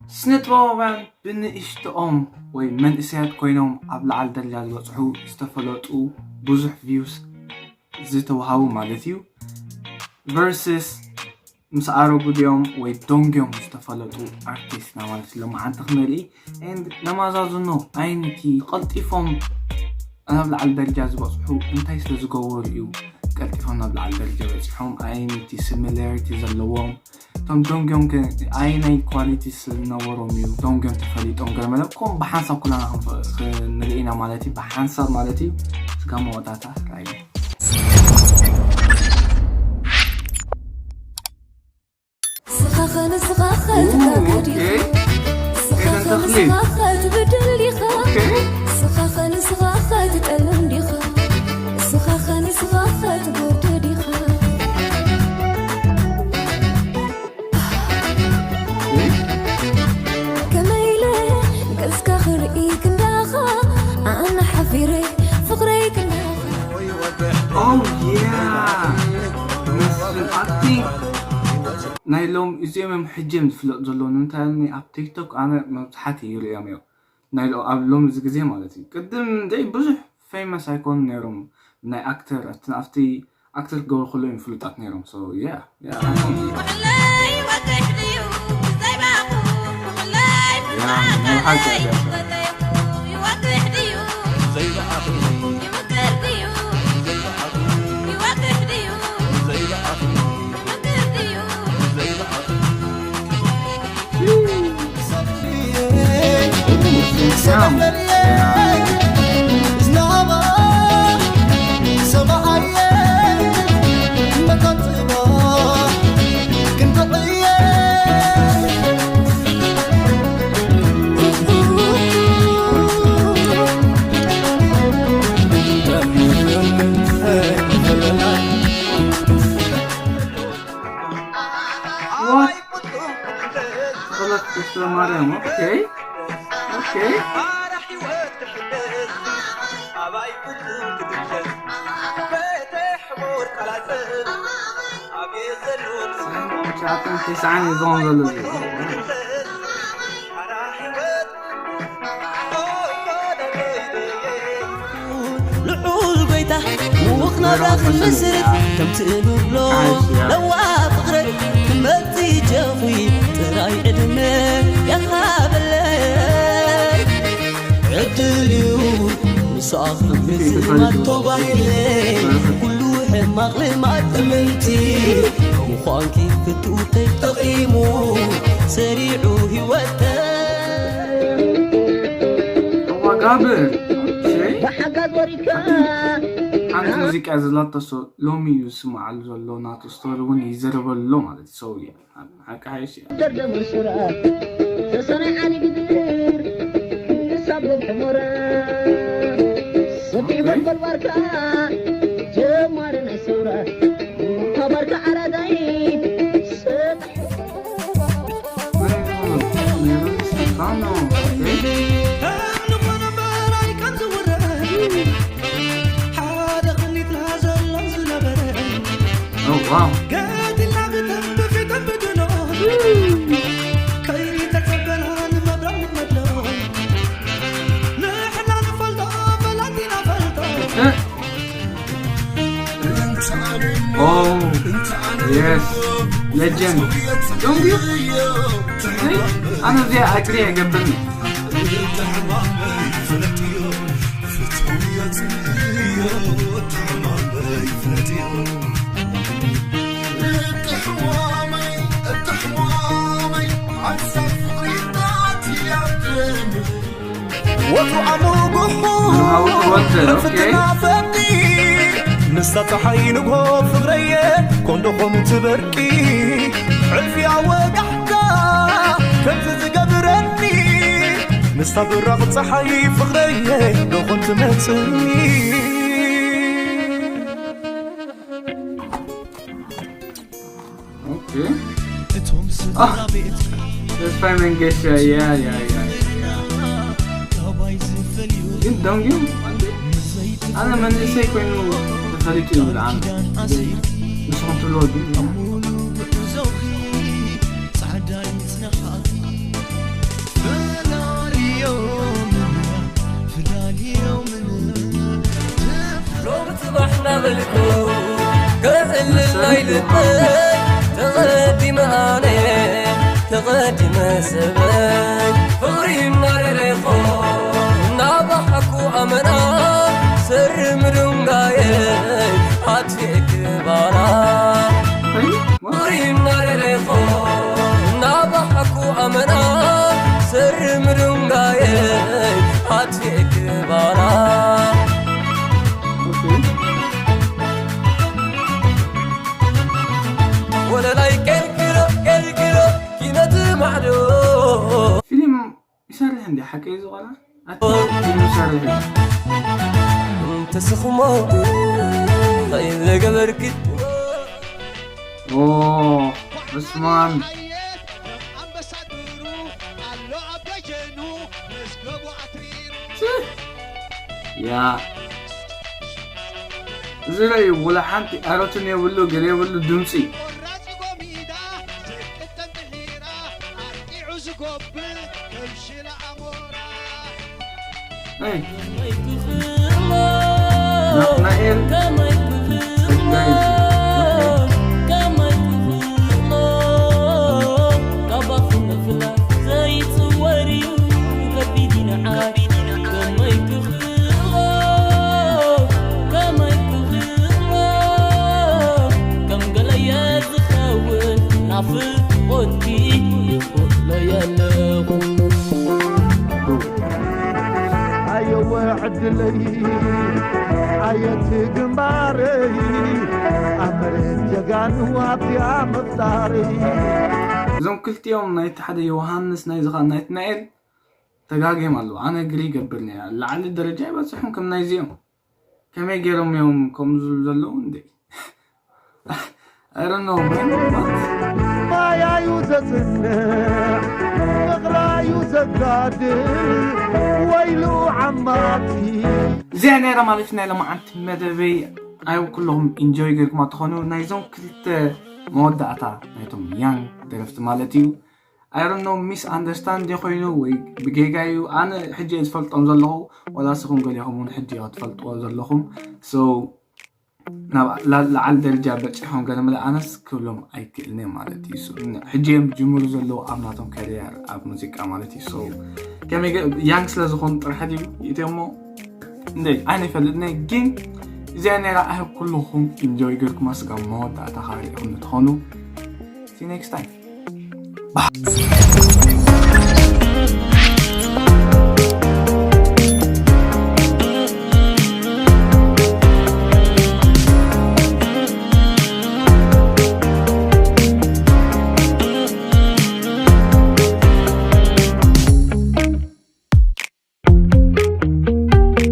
ስነጥበባውያን ብንእሽትኦም ወይ መንእሰያት ኮይኖም ኣብ ላዕሊ ደረጃ ዝበፅሑ ዝተፈለጡ ብዙሕ ቪውስ ዝተዋሃቡ ማለት እዩ versus ምስ ኣረጉ ድዮም ወይ ዶንግዮም ዝተፈለጡ ኣርቲስትና ማለት እዩ። ሎማዓንቲ ክነርኢ and ነማዛዝኖ ኣይንቲ ቀልጢፎም ናብ ላዕሊ ደረጃ ዝበፅሑ እንታይ ስለ ዝገበሩ እዩ ቀልጢፎም ናብ ላዕሊ ደረጃ በፂሖም? ኣይንቲ similarity ዘለዎም እቶም ዶንግዮም ከ ኣይናይ ኳሊቲ ዝነበሮም እዩ ዶንግዮም ተፈሊጦም ገርመለ ከም ብሓንሳብ ኩላና ክንፈ- ክንርኢ ኢና ማለት እዩ። ብሓንሳብ ማለት እዩ። ስጋ መወዳታ ራይ ስኻኸ ንስኻኸ ትጋገ ዲኻ? ስኻኸ ንስኻኸ ትብድል ዲኻ? ስኻኸ ንስኻኸ ትጠልም ዲኻ? ስኻኸ ንስኻኸ ትጎርድ ዲኻ? ከመይ ኢለ ገጽካ ክርኢ ክንዳኻ? ኣነ ሓፊረ ፍቕረይ ክንዳኻ? Oh yeah መስፍን ኣክቲንግ ናይ ሎም እዚኦም እዮም ሕጂ እዮም ዝፍለጡ ዘለዉ ንምንታይ ኣብ ቲክቶክ ኣነ መብዝሓት ይርእዮም እዮም ናይ ሎ- ኣብ ሎም እዚ ግዜ ማለት እዩ ቅድም ደይ ብዙሕ ፌመስ ኣይኮኑ ነይሮም ናይ ኣክተር ኣብቲ ኣብቲ ኣክተር ክገብሩ ከሎ እዮም ፍሉጣት ነይሮም so yeah yeah What? Salat Islam Mariam, okay. Okay. ትሽዓተን ተስዓን እዩ ዝኸውን ዘሎ እዚ። ልዑል ጎይታ ምዉቕ ናብራ ክንምስርት ከምቲ እንብሎ ለዋ ፍቕረይ ክመጽእ ጀኹ ጥራይ ዕድመ የሃበለይ ዕድል እዩ ንስኻ ክምስል ማቶባይለይ ኩሉ ሕማቕ ልማድ እምንቲ ምዃንኪ ክትውተይ ጠቒሙ ሰሪዑ ህይወተይ ዋጋብር ብሓጋዝ ወሪድካ ሓንቲ ሙዚቃ ዘላቶ ሎሚ እዩ ዝስምዓሉ ዘሎ ናቱ ስቶሪ እውን ይዘረበሉ ኣሎ ማለት እዩ ሰው ሓቂ ሓይሽ እያ ደርደም ሱራ ተሰናይ ዓሊ ግድር ንሳብ ገብሐ ሞራ ሰፊሕ በልበል ባርካ ጀማሪ ናይ ሰውራ ካባርካ ዓራዳይ ሰጣሕ Stefano, okay. እምንኾነ በራይ ከም ዝውረ ሓደ ቅኒትና ዘሎ ዝነበረ Oh wow. ገዲልና ግጥም ብፊትም ብድኖ ከይተጸበና ንመብራን ንመድሎ ንሕና ንፈልጦ ፈላጢና ፈልጦ Oh yes. Legend. Don't you? ኣነ እዚኣ ኣግሪ ኣይገብርኒ ወትሩ ዓሙ ጉሑ ወትሩ ዓሙ ጉሑ፣ ኦኬ። ፍትና ፈጢ ምስታ ፀሓይ ንግሆ ፍቕረየ ኮንዶኾም ትበርቂ ዕልፊያ ወጋሕታ ከምዚ ዝገብረኒ ምስታ ብራቕ ፀሓይ ፍቕረየ ዶኾን ትመፅኒ Okay. Ah, ተስፋይ መንገሻ ያ ያ ያ ግን ደንጊ ኣነ መንእሰይ ኮይኑ ተፈሊጡ ይብል ኣነ ንስኹም ትብልዎ ግን ክዕልል ናይ ልበይ ተቐዲመ ኣነ ተቐዲመ ሰበይ ፍቕሪ እናደረኾ እናባሓኩ ኣመና ሰሪ ምድንጋየይ ኣትፊኤ ክባና ፍቕሪ እናደረኾ እናባሓኩ ኣመና ሰሪ ምድንጋየይ ኣትፊኤ ክባና ወለላይ ኬልኪሎ ኬልኪሎ ኪነት ማዕዶ ፊልም ይሰርሕ እንዲ ሓቂ እዩ ዝቆላ ኣቲ ፊልም ይሰርሕ እዩ ተስኽሞ እንታይ ዘገበርኪ ዑስማን ኣምበሳድሩ ኣሎ ኣብ ደጀኑ መዝገቡ ኣትሪሩ ያ እዚ ረዩ ውላ ሓንቲ ኣረቱን የብሉ ገለ የብሉ ድምፂ ቆራፂ ጎሚዳ ዘቅጠን ድሒራ ኣርቂዑ ዝጎብል ከም ሽላ ኣሞራ ናትናኤል ናፍቆትኪ ይኽእሎ የለኹ ኣየወ ዕድለይ ኣየት ግንባረይ ኣመሬት ጀጋኑ ኣብዚኣ ምፍጣረይ እዞም ክልቲኦም ናይቲ ሓደ ዮሃንስ ናይ ዝኻ ናትናኤል ተጋግዮም ኣለዉ ኣነ ግሪ ይገብር ነያ ላዕሊ ደረጃ ይበፅሑም ከም ናይዚኦም ከመይ ገይሮም እዮም ከምኡ ዝብሉ ዘለዉ እንዴ I don't know man what ማያዩ ዘጽንዕ ፍቕራዩ ዘጋድል ወይሉ ዓማቲ እዚኣ ነይራ ማለት ናይ ለማዓንቲ መደበይ ኣይ ኩለኹም ኢንጆይ ገርኩማ ትኾኑ ናይዞም ክልተ መወዳእታ ናይቶም ያንግ ደረፍቲ ማለት እዩ I don't know ሚስ ኣንደርስታንድ ኮይኑ ወይ ብጌጋ እዩ ኣነ ሕጂ እየ ዝፈልጦም ዘለኹ ወላ ስኹም ገሊኹም እውን ሕጂ ኢኹ ትፈልጥዎ ዘለኹም so ናብ ላ- ለዓል ደረጃ በፂሖም ገለ መለ ኣነስ ክብሎም ኣይክእልን እየ ማለት እዩ So፣ ን- ሕጂ እዮም ጅምሩ ዘለዉ ኣብ ናቶም ከሪየር ኣብ ሙዚቃ ማለት እዩ So፣ ከመይ ገ- ያንግ ስለ ዝኾኑ ጥራሕ ድዩ ይእትዮ እሞ እንደ ኣነ ይፈልጥነ ግን እዚኣ ነይራ ኣህ ኩልኹም ኢንጆይ ገርኩም ኣስጋ መወዳእታ ካሪእኹም ንትኾኑ See you next time